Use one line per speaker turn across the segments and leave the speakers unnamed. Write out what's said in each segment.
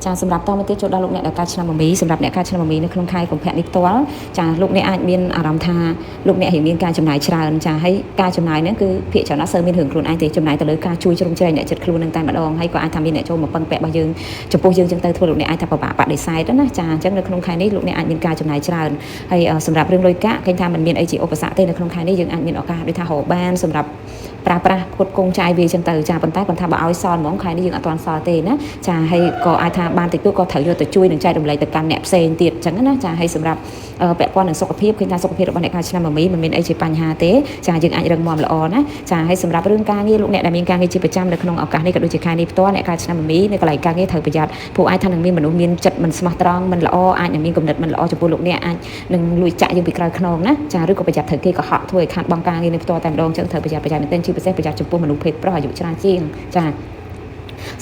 ចាសម្រាប់តមកទៀតចូលដល់លោកអ្នកដែលកើតឆ្នាំមមីសម្រាប់អ្នកកើតឆ្នាំមមីនៅក្នុងខែកុម្ភៈនេះផ្ទាល់ចាលោកអ្នកអាចមានអារម្មណ៍ថាលោកអ្នករៀងមានការចំណាយច្រើនចាហើយការចំណាយហ្នឹងគឺភាគច្រើនអត់សូវមានរឿងខ្លួនឯងទេចំណាយទៅលើការជួយជ្រោមជ្រែងអ្នកចិត្តខ្លួននឹងតែម្ដងហើយក៏អាចថាមានអ្នកចូលមកពឹងពាក់របស់យើងចំពោះយើងចឹងទៅធ្វើលោកអ្នកអាចថាពិបាកបដិសេធណាចាអញ្ចឹងនៅក្នុងខែនេះលោកអ្នកអាចមានការចំណាយច្រើនហើយសម្រាប់រឿងលុយកាក់ឃើញថាมันមានអីជាឧបសគ្គទេនៅក្នុងខែនេះយើងអាចមានឱកាសដូចថារកបានសម្រាប់ប្រើប្រាស់ផ្គត់ផ្គង់ចាយវាចឹងទៅចាប៉ុន្តែគាត់ថាបើឲ្យសល់ហ្មងខែនេះយើងអត់ទាន់សល់ទេណាចាហើយក៏អាចថាបានតិចតួចក៏ត្រូវយកទៅជួយនឹងចែករំលែកទៅកាន់អ្នកផ្សេងទៀតចឹងណាចាហើយសម្រាប់ពាក់ព័ន្ធនឹងសុខភាពឃើញថាសុខភាពរបស់អ្នកកើតឆ្នាំមមីមិនមានអីជាបញ្ហាទេចាយើងអាចរឹងមាំល្អណាចាហើយសម្រាប់រឿងការងារលោកអ្នកដែលមានការងារជាប្រចាំនៅក្នុងឱកាសនេះក៏ដូចជាខែនេះផ្ទាល់អ្នកកើតឆ្នាំមមីនៅកន្លែងការងារត្រូវប្រយ័ត្នព្រោះអាចថានឹងមានមនុស្សមានចិត្តមិនស្មោះត្រង់មិនល្អអាចនឹងមានគំនិតមិនល្អចំពោះលោកអ្នកអាចនឹងលួចចាក់យើងពីក្រោយខ្នងណាចាឬក៏ប្រយ័ត្នត្រូវគេកុហកធ្វើឲ្យខាតបង់ការងារនេះផ្ទាល់តែម្ដងចឹងត្រូវប្រយ័ត្នប្រយែងមែនទែនជាពិសេសប្រយ័ត្នចំពោះមនុស្សភេទប្រុសអាយុច្រើនជាងចា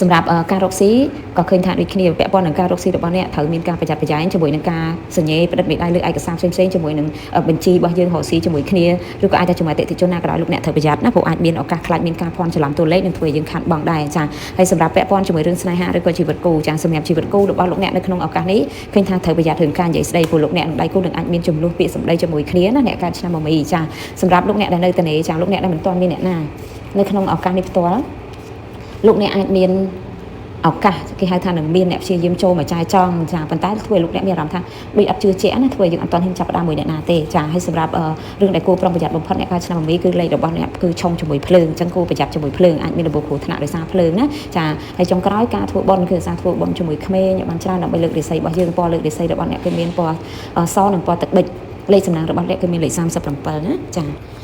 សម្រាប់ការរកស៊ីក៏ឃើញថាដូចគ្នាពាក់ព័ន្ធនឹងការរកស៊ីរបស់អ្នកត្រូវមានការប្រយ័ត្នប្រយែងជាមួយនឹងការសញ្ញេផ្ដិតមេដៃលើឯកសារផ្សេងៗជាមួយនឹងបញ្ជីរបស់យើងរកស៊ីជាមួយគ្នាឬក៏អាចថាជាមួយអតិថិជនណាក៏ដោយលោកអ្នកត្រូវប្រយ័ត្នណាព្រោះអាចមានឱកាសខ្លាចមានការភ័ន្តច្រឡំតួលេខនឹងធ្វើឲ្យយើងខាតបង់ដែរចាហើយសម្រាប់ពាក់ព័ន្ធជាមួយរឿងស្នេហាឬក៏ជីវិតគូចាសម្រាប់ជីវិតគូរបស់លោកអ្នកនៅក្នុងឱកាសនេះឃើញថាត្រូវប្រយ័ត្នរឿងការនិយាយស្ដីព្រោះលោកអ្នកនិងដៃគូនឹងអាចមានជម្លោះពាក្យសម្ដីជាមួយគ្នាណាអ្នកកើតឆ្នាំមមីចាសម្រាប់លោកអ្នកដែលនៅតនេចាលោកអ្នកដែលមិនទាន់មានអ្នកណានៅក្នុងឱកាសនេះផ្ទាល់លោកអ្នកអាចមានឱកាសគេហៅថានឹងមានអ្នកព្យាយាមចូលមកចាយចង់ចាប៉ុន្តែធ្វើឲ្យលោកអ្នកមានអារម្មណ៍ថាដូចអត់ជឿជាក់ណាធ្វើឲ្យយើងអត់ទាន់ហ៊ានចាប់ផ្ដើមមួយអ្នកណាទេចាហើយសម្រាប់រឿងដែលគួរប្រុងប្រយ័ត្នបំផុតអ្នកកើតឆ្នាំមមីគឺលេខរបស់អ្នកគឺឆុងជាមួយភ្លើងអញ្ចឹងគួរប្រយ័ត្នជាមួយភ្លើងអាចមានរបួសគ្រោះថ្នាក់ដោយសារភ្លើងណាចាហើយចុងក្រោយការធ្វើបុណ្យគឺសារធ្វើបុណ្យជាមួយក្មេងឲ្យបានច្រើនដើម្បីលើករិស័យរបស់យើងពណ៌លើករិស័យរបស់អ្នកគឺមានពណ៌សនិងពណ៌ទឹកប៊ិចលេខសំណាងរបស់អ្នកគឺមានលេខ37ណាចា។